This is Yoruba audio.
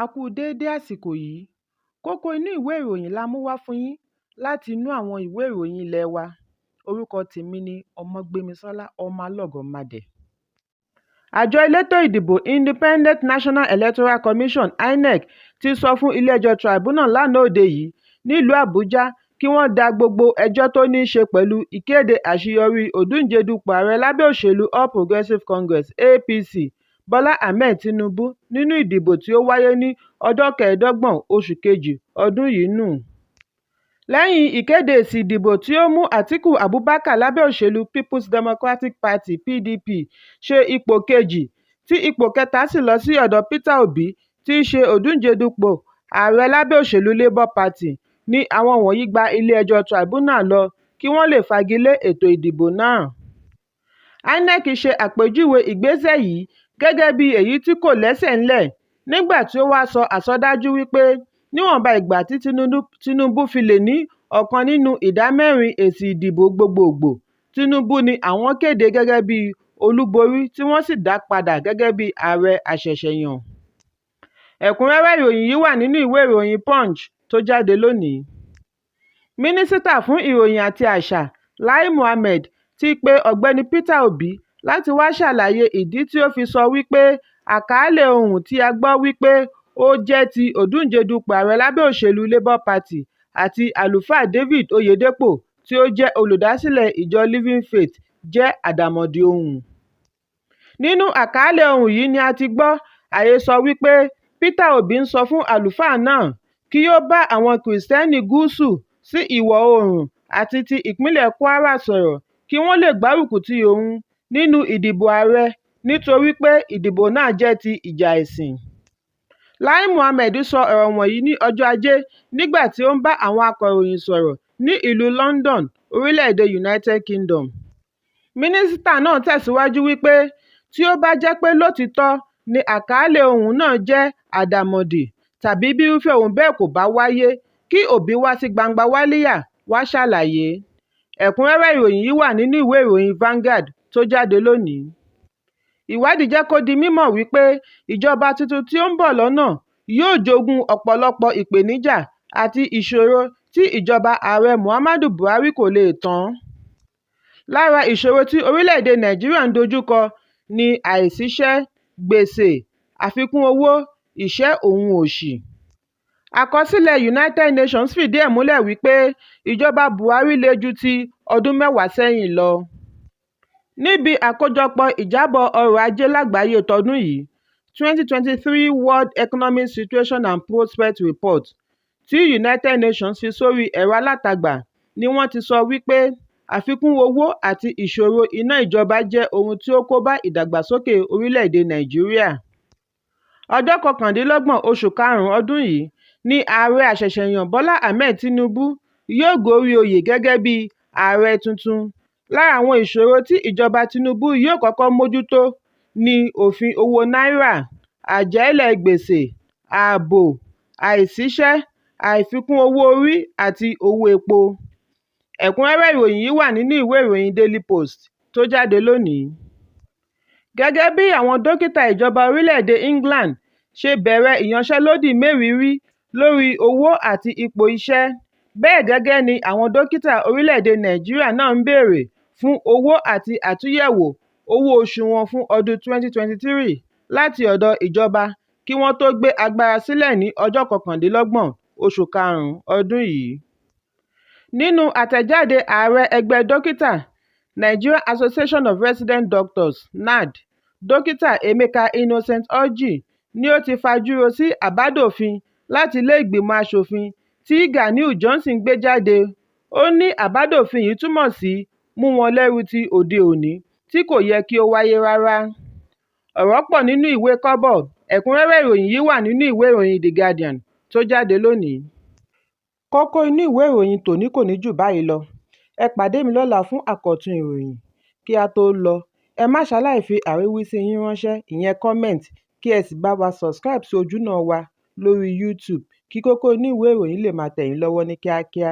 A kú déédé àsìkò yìí. Kókó inú ìwé ìròyìn la mú wá fún yín láti inú àwọn ìwé ìròyìn ilé wa. Orúkọ tèmi ni Ọmọgbémisọ́lá Ọmọlọ́gọ̀mádẹ. Àjọ elétò ìdìbò Independent National Electoral Commission (INEC) ti sọ fún ilé-ẹjọ́ Tribunal lánàá òde yìí nílùú Àbújá kí wọ́n da gbogbo ẹjọ́ tó ní ṣe pẹ̀lú ìkéde àṣeyọrí òǹdíje dupò ààrẹ lábẹ́ òṣèlú All Progressive Congress (APC) Bọ́lá Ahmed Tinubu nínú ìdìbò tí ó wáyé ní ọjọ́ 25 oṣù kejì ọdún yìí nù. Lẹ́yìn ìkéde èsì ìdìbò tí ó mú Atiku Abubakar lábẹ́ òṣèlú People's Democratic Party (PDP) ṣe ipò kejì, tí ipò kẹta sì lọ sí ọ̀dọ̀ Peter Obi tí í ṣe òǹdíje dupò ààrẹ lábẹ́ òṣèlú Labour Party, ni àwọn wọ̀nyí gba ilé-ẹjọ́ Tribunal lọ kí wọ́n lè fagilé ètò ìdìbò náà. INEC ṣe àpèjúwe ìgbésẹ̀ yìí gẹ́gẹ́ bí èyí tí kò lẹ́sẹ̀ nílẹ̀ nígbà tí ó wá sọ àsọdájú wípé níwọ̀nba ìgbà tí Tinubu fi lé ní ọ̀kan nínú ìdá mẹ́rin èsì ìdìbò gbogboògbò, Tinubu ni àwọn kéde gẹ́gẹ́ bí olúborí tí wọ́n sì dá padà gẹ́gẹ́ bí ààrẹ àṣẹ̀ṣẹ̀yàn. Ẹ̀kúnrẹ́rẹ́ ìròyìn yìí wà nínú ìwé ìròyìn Punch tó jáde lónìí. Mínísítà fún Ìròyìn àti Àṣà, Lai Mohammed, ti pe Ọ̀gbẹ́ni Peter Obi láti wá ṣàlàyé ìdí tí ó fi sọ wípé àkàálẹ̀ ohùn tí a gbọ́ wípé ó jẹ́ ti òǹdíje dupò ààrẹ lábẹ́ òṣèlú Labour Party àti Àlùfáà David Oyedepo tí ó jẹ́ olùdásílẹ̀ ìjọ Living Faith jẹ́ àdàmọ̀dì ohùn. Nínú àkàálẹ̀ ohùn yìí ni a ti gbọ́ àhesọ wípé Peter Obi ń sọ fún àlùfáà náà kí ó bá àwọn Kìrìsìtẹ́nì Gúúsù sí Ìwọ̀-oòrùn àti ti ìpínlẹ̀ Kwara sọ̀rọ̀ kí wọ́n lè gbárùkù ti òun nínú ìdìbò ààrẹ nítorí pé ìdìbò náà jẹ́ ti ìjà ẹ̀sìn. Lai Mohammed sọ ọ̀rọ̀ wọ̀nyí ní ọjọ́ Ajé nígbà tí ó ń bá àwọn akọ̀ròyìn sọ̀rọ̀ ní ìlú London, orílẹ̀-èdè United Kingdom. Mínísítà náà tẹ̀síwájú wípé tí ó bá jẹ́ pé lóòtítọ́ ni àkàálẹ̀ ohùn náà jẹ́ àdàmọ̀dì tàbí bí irúfẹ́ ohun bẹ́ẹ̀ kò bá wáyé, kí Obi wá sí gbangba wálíà wá ṣàlàyé. Ẹ̀kúnrẹ́rẹ́ ìròyìn yìí wà nínú ìwé ìròyìn Vanguard tó jáde lónìí. Ìwádìí jẹ́ kó di mímọ̀ wípé ìjọba tuntun tí ó ń bọ̀ lọ́nà yóò jogún ọ̀pọ̀lọpọ̀ ìpèníjà àti ìṣòro tí ìjọba Ààrẹ Muhammadu Buhari kò le è tán. Lára ìṣòro tí orílẹ̀-èdè Nàìjíríà ń dojú kọ ni àìsíṣẹ́, gbèsè, àfikún owó, ìṣẹ́ òhun òṣì. Àkọsílẹ̀ United Nations fìdí ẹ̀ múlẹ̀ wípé ìjọba Buhari le ju ti ọdún mẹ́wàá sẹ́yìn lọ. Níbi Àkójọpọ̀ Ìjábọ̀ Ọrọ̀-Ajé Lágbàáyé tọdún yìí (2023 World Economic Situation and Prospects Report) tí United Nations fi sórí ẹ̀rọ alátagbà ni wọ́n ti sọ wípé àfikún owó àti ìṣòro iná ìjọba jẹ́ ohun tí ó kó bá ìdàgbàsókè orílẹ̀-èdè Nàìjíríà. Ọjọ́ 29 oṣù karùn-ún ọdún yìí ni ààrẹ àṣẹ̀ṣẹ̀yàn Bọ́lá Ahmed Tinubu yóò gorí oyè gẹ́gẹ́ bí ààrẹ tuntun. Lára àwọn ìṣòro tí ìjọba Tinubu yóò kọ́kọ́ mójútó ni òfin owó náírà, àjẹ́lẹ̀ gbèsè, ààbò, àìsíṣẹ́, àfikún owó orí àti owó epo. Ẹ̀kúnrẹ́rẹ́ ìròyìn yìí wà nínú ìwé ìròyìn Daily Post tó jáde lónìí. Gẹ́gẹ́ bí àwọn dókítà ìjọba orílẹ̀-èdè England ṣe bẹ̀rẹ̀ ìyanṣẹ́lódì mérìíìírí lórí owó àti ipò iṣẹ́, bẹ́ẹ̀ gẹ́gẹ́ ni àwọn dókítà orílẹ̀-èdè Nàìjíríà náà ń bèèrè fún owó àti àtúnyẹ̀wò owó oṣù wọn fún ọdún 2023 láti ọ̀dọ̀ ìjọba kí wọ́n tó gbé agbára sílẹ̀ ní ọjọ́ 29 oṣù karùn-ún ọdún yìí. Nínú àtẹ̀jáde ààrẹ ẹgbẹ́ dókítà Nigerian Association of Resident Doctors (NARD), Dókítà Emeka Innocent Orji ni ó ti fajúro sí àbádòfin láti ilé ìgbìmọ̀ aṣòfin tí Ganiu Johnson gbé jáde. Ó ní àbádòfin yìí túmọ̀ sí mú wọn lẹ́rú ti òde òní tí kò yẹ kí ó wáyé rárá. Ọ̀rọ̀ pọ̀ nínú ìwé kọ́bọ̀ ẹ̀kúnrẹ́rẹ́ ìròyìn yìí wà nínú ìwé ìròyìn The Guardian tó jáde lónìí. Kókó inú ìwé ìròyìn tòní kò ní jù báyìí lọ. Ẹ pàdé mi lọ́la fún àkọ́tún ìròyìn. Kí á tó lọ, ẹ má ṣaláì fi àríwísí yín ránṣẹ́ ìyẹn comment kí ẹ sì bá wa subscribe sí ojúnà wa lórí YouTube kí kókó inú ìwé ìròyìn lè máa tẹ̀ yín lọ́wọ́ ní kíákíá.